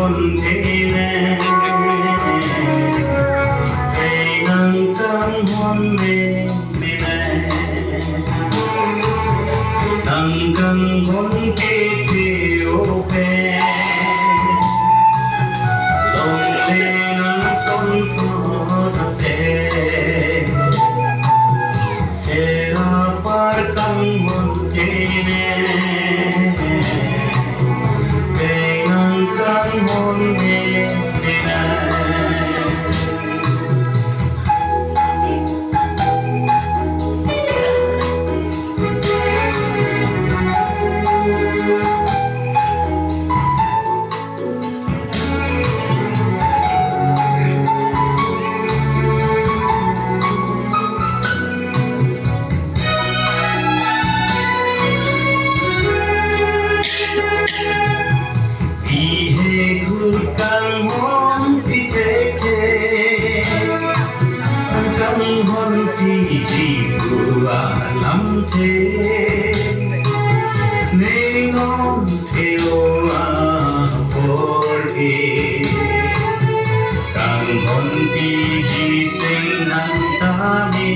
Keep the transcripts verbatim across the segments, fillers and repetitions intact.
Hon thene, penang kanghon me mene. Nang kanghon kethe o pen, longle nang son thot pen, sera apar kanghon thene, penang kanghon me mene. Bihek ahut kanghon pi thekthe, kanghon piji pu alamthe, ne non the-o apor ke. Kanghon piji singhang tame,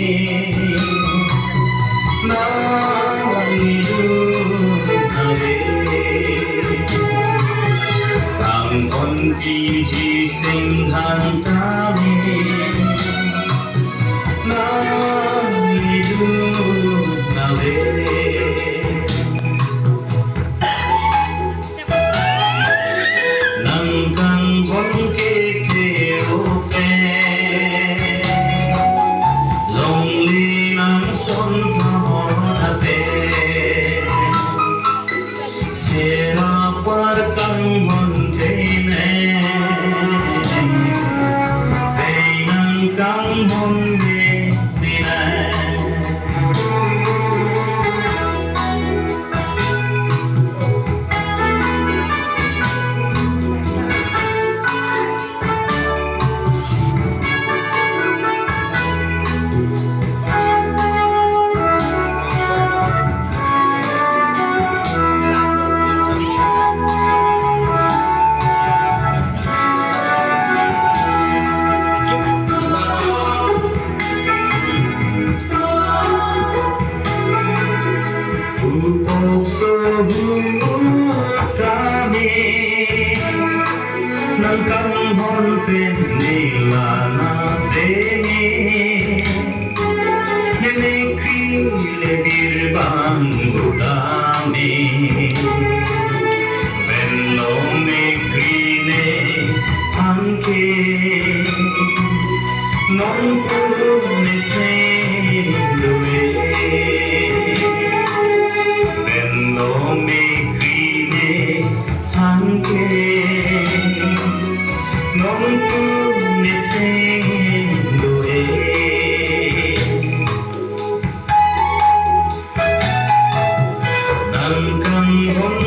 nang nidun ave. Kanghon piji singhang tame, nang nidun ave. Nang kanghon kethe o pen, longle nang son thot pen, sera apar kanghon thene, penang kanghon me mene. Upok so hu tame, nang kanghon pen ne la na teme, ne mekkri le bir bang hu tame. Pen lo mekkri ne hangke, nonpu mesen do-e. Pen lo mekkri ne hangke, nonpu mesen do-e. Nang kanghon